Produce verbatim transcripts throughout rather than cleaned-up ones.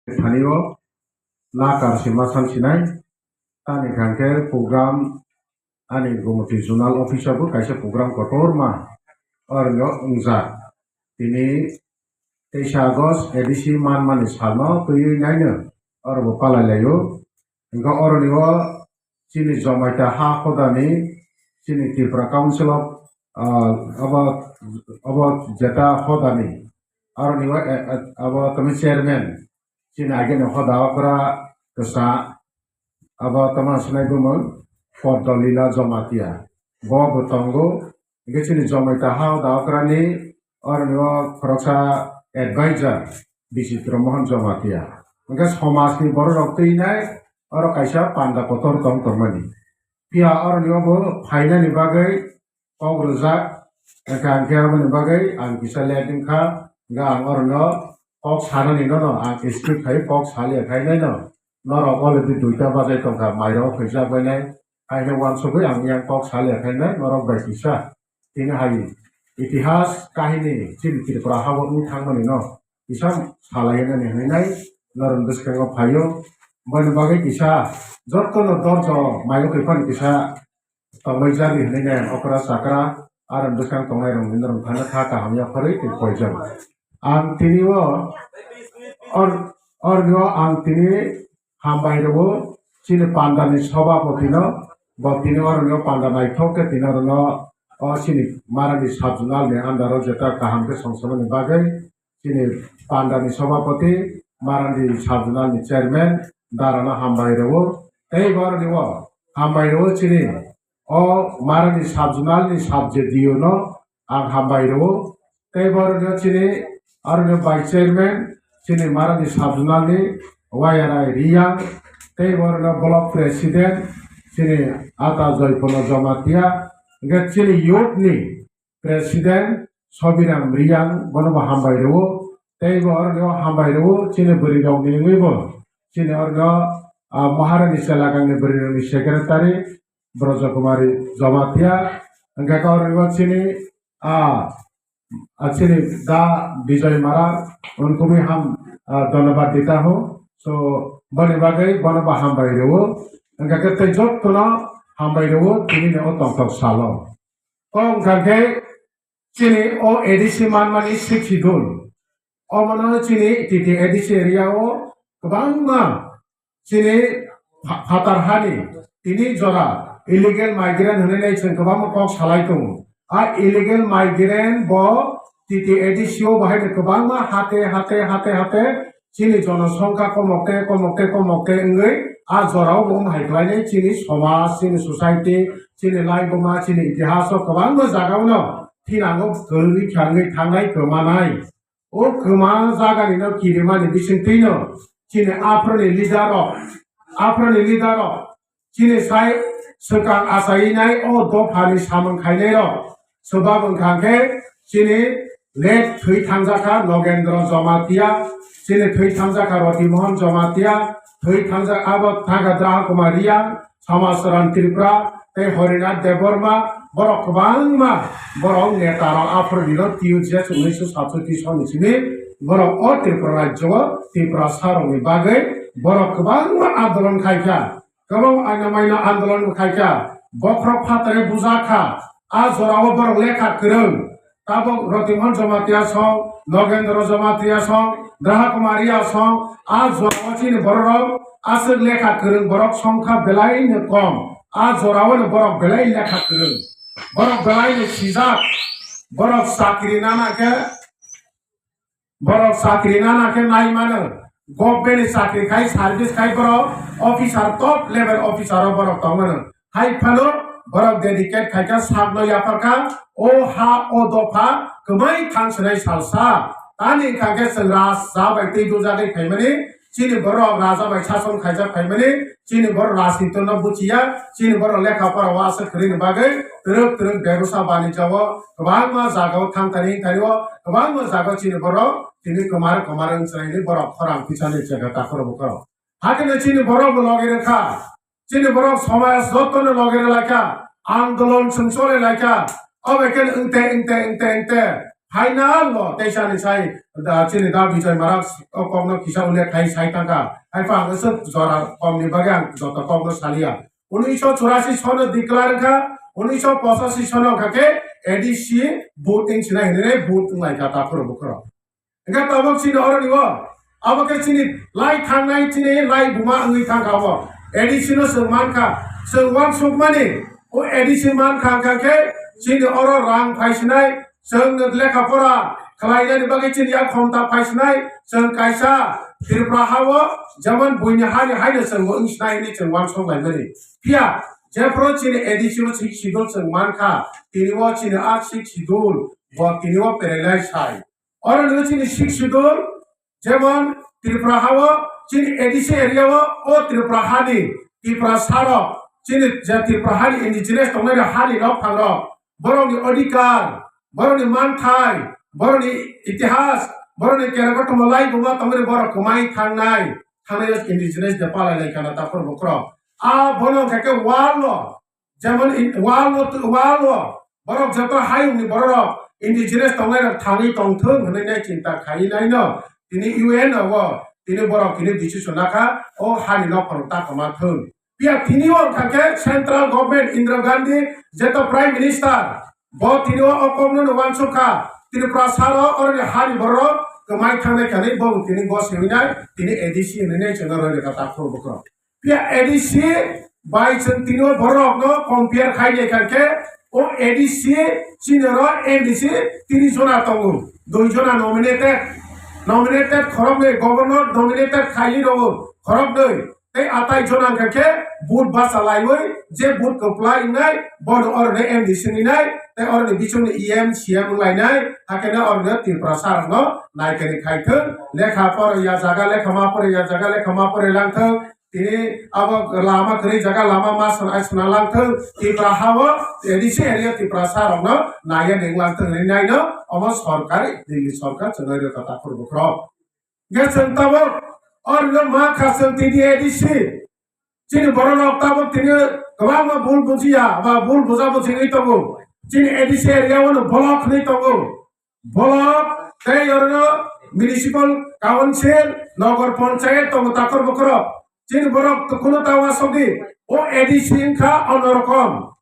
Thani o nakar sima san sinai. Tani hwnkhe program ani Gumoti Zonal Office o bo kaisa program kotorma oroni o wngjak. Tini teisa August A D C manmani salno twiwi naino oro bo palai laio. Hwnkhe oroni o chini Jomaita ha hodani chini Tripura Council of, ah, abo, abo jeta hodani aroni o, eh, eh, abo tamo chairman chini agini hoda okra kwsa abo tamo sinai bumung Podolila Jomatia bo bo tongo. Hingke chini Jomaita ha hoda okrani oroni o khoroksa advisor Bichitra Mohan Jomatia. Hingke somajni borok rok twi nai oro kaisa panda kotor tong tongmani. Phiya oroni o bo phainani bagwi kok rwjak, hingke ang khe aboni bagwi ang kisa late wngkha, hingke ang orono kok sanani nono ang script khai kok salia khai naino, norok already duita bajai tongkha, mairok khaijak bai nai, haino uansugwi ang yang kok salia khai nai norok bai kisa. Tini hai itihas kahini chini Tripura habo wng thangmani no kisa salai nani hinwi nai norok bwskango phaio, boni bagwi kisa jotono dorjo mayo kaiphano kisa tongbaijak hinwi nai okra chakra aro bwskang tongnai rok ni norok thangna kha kaham yaphari tei koijak. Ang tini o or, orni o ang tini hambai rwo chini panda ni sobhapoti no, bo tini orni o panda naithok khe tini orno o chini Marani sub zonal ni under o jeta kaham khe songsamani bagwi chini panda ni sobhapoti, Marani sub zonal ni chairman Dara no hambai rwo tei borni o hambai rwo chini o Marani sub zonal ni sub J D O no ang hambai rwo. Tei borok no chini aroni vice chairman chini Marani sub zonal ni Y R I Riyang, tei borok no block president chini Ata Joypono Jomatia, hingke chini youth ni president Sobiram Riyang bono bo hambai rwo. Tei bo oroni o hambai rwo chini bwrwi rok ni wngwi bo chini oroni o, ah, Maharani Chelagangni bwrwi rok ni secretary Brojo Kumari Jomatia, hingke khe oro chini, ah, ah, chini da Bijoy Mara, unkumi ham, ah, dhanyabad dita ho. So, boni bagwi bono bo hambai rwo. Hingke khe tei jottono hambai rwo, tini ni o tongthok salo. O wngkha khe chini o A D C manmani sixth schedule. Omono chini T T A D C area o kwbangma chini pha-, phatar hani tini jora illegal migrant hinwi nai chwng kwbangma kok salai tongo. A illegal migrant bo T T A D C o bahai no kwbangma hate, hate, hate, hate chini jonosongkha komokte, komokte, komokte wngwi a jorao bo wng hai khlainai chini somaj, chini society, chini laibuma, chini itihas o kwbangma jagao no thinango kwrwi khyangwi thangnai kwmanai. O kwma jagani no kirimani bisingtwi no chini aphuruni leader rok, aphuruni leader rok chini sai swkang achai nai o dopha ni samung khainai rok. Swbak wngkha khe chini late thwi thangjak kha Nogendra Jamatia, chini thwi thangjak kha Roti Mohan Jamatia, thwi thangjak abo thangkha Draha Kumar Riyang, Samaj Saran Tripura, tei Horinath Debbarma, borok kwbangma borok neta rok aphuru dino T U J S unnaish satsotti soni simi borok o Tripura rajyo o Tripura sa rok ni bagwi borok kwbangma andolon khai kha. Kwbang aina maina andolon bo khai kha, bokhorok phatare buja kha, a jorao borok lekha kwrwng. Tabuk Rotimon Jamatia song, Nogendra Jamatia song, Graha Kumariya song, a jorao chini bororok aswk lekha kwrwng borok songkha belai no kom. A jorao no borok belai lekha kwrwng. Borok belai no sijak. Borok chakri nana khe Borok chakri nana khe nai mano, government ni chakri khai, service khai borok officer, top level officer o borok tong mano. Hai phano borok dedicate khai kha, sakno yaphar kha, o ha, o dopha kwmai thang sinai salsa. Tani wngkha khe chwng raja bai twi dujagwi phaimani, chini borok raja bai sason khaijak phaimani, chini borok rajniti no buchiya, chini borok lekha pora o aswk kwrwini bagwi twrwk twrwk bebsa banijao kwbangma jagao thang thani thani o kwbangma jagao chini borok tini kwmar kwmar wng chwraini borok khorang pisani chega takhoro bukhoro. Hakhe chini borok bo logi rwkha, chini borok somaj jotono logi rwlaikha, andolon chwng choli laikha, obo khe wngte wngte wngte wngte Final no teisa ni sai da chini da Bijoy Marak o kokno kisa ulle khai sai tangka. Hai pa ang se jora kom ni bagwi ang joto kokno salia. Unnish churasi sono declare kha, unnish pochashi sono kha khe A D C vote ing sinai hinwi vote wnglai kha takhoro bukhoro. Hingke tabok chini oro ni o, abo khe chini lai thangnai chini lai buma wngwi thangkha abo. A D C no chwng mankha, chwng uansukmani o A D C mankha hingkha khe chini oro rang phaisinai, chwng lekha pora khwlainani bagwi chini yak khomta phaisinai, chwng kaisa Tripura ha o jemon buini hani haino chwng bo wngsinai hinwi chwng uansuk laimani. Phiya jephru chini A D C o sixth schedule chwng mankha, tini o chini a sixth schedule bo tini o paralyze hai. Oro nini chini sixth schedule, jemon Tripura ha-o, chini A D C area-o, o Tripura hani, Tripura saro, chini je Tripura hani indigenous tongnai rok hani nok phang rok, borokni odhikar, borokni manthai, borokni itihas, borokni kereng kothoma lai buma tongmani borok kwmai thangnai, thangnai indigenous de palai lai kana takhor bukhro. A bono hwnkha khe wall no, jemon in-, wall no, wall o borok joto hayungni bororok indigenous tongnai rok thangwi tongthung hwnwi nai chinta khaiwi naino tini U N o tini borok tini decision nakha o hani nok phano ta kwma thung. Phiya tini o wngkha khe central government Indira Gandhi jeto prime minister bo tini o o kokno no uansukha Tripura saro oroni hani bororok kwmai thangnai khanwi bo tini gosewinai tini A D C hwnwi nai chwngno roi rwkha takhor bukhro. Phiya A D C bai chwng tini o borokno compare khai nai kha khe, o A D C chini oro M D C tini jona tongo, dui jona nominated, nominated khoroknwi, governor nominated khaiwi rogo khoroknwi, tei atai jona wngkha khe vote bacha laiwi je vote kwplai wngnai bono oroni M D C wngnai tei oroni bisingni E M, C M wnglainai, hakhe no oroni Tripura sarokno naikanwi khai thung, lekha poro ya jaga lekha ma poro ya jaga lekha ma poro lang thung, tini abo lama kwrwi jaga lama ma swnai swnai lang thung, Tripura ha-o A D C area Tripura sarokno naiya ning lang thung hinwi naino omo sorkar, Delhi sorkar chwnai rwkha takhor bukhro. Hingkhe chwng tabok orino ma kha chwng tini A D C. Chini bororok tabok tini kwbangma bul bujiya ba bul buja bujigwi tongo. Chini A D C area-o no block hinwi tongo. Block tei orino municipal council, nogor ponchayat tongo takhor bukhro. Chini borok kuno ta uasogwi o A D C wngkha onorom.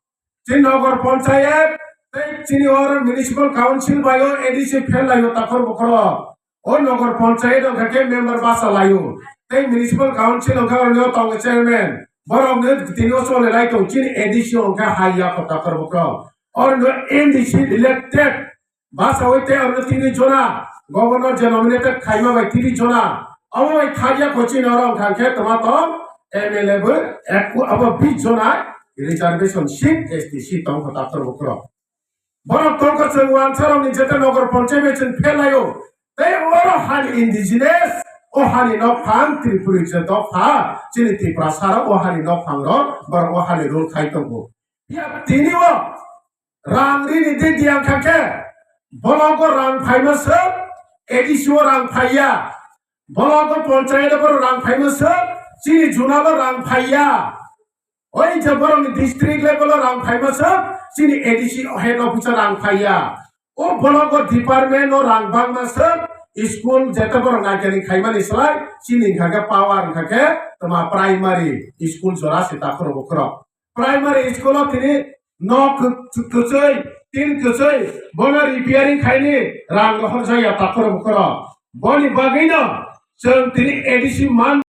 Chini nogor ponchayat tei chini oro municipal council bai o A D C fail laio takhor bukhro. O nogor ponchayat wngkha khe member bacha laio. Tei municipal council wngkha oroni o tongo chairman. Borok no tini o chole lai tong chini A D C wngkha hai ya kho takhor bukhro. Oroni o M D C elected bachawi tei oro tini jona governor je nominated khaima bai tini jona. Abo bai thaiya coaching oro wngkha khe toma tong M L A bo ek, abo bis jona reservation seat S T seat tong kho takhor bukhro. Borok tong kho chwng wansa rokni jeta nogor ponchayat bai chwng phelaio. Tei oro hani indigenous, o hani nok phang Tripuri je dopha, chini Tripura sara o hani nok phang rok, borok o hani rule khai tongo. Ya tini o Rang rini di di ang kha khe, bologo rang phaima swk, A D C o rang phaiya. Bologo ponchayat o rang phaima swk, chini zonal o rang phaiya. Oi je borokni district level o rang phaima swk, chini A D C head office o rang phaiya. O bologo department o rang bangma swk, school jeta borok naikani khaimani slai, chini wngkha khe power wngkha khe toma primary school jora se takhoro bukhoro. Primary school o tini nok kwchwi, tin kwchwi, bono repairing khaini rang rohorjaya takhoro bukhoro. Boni bagwino chwng tini A D C man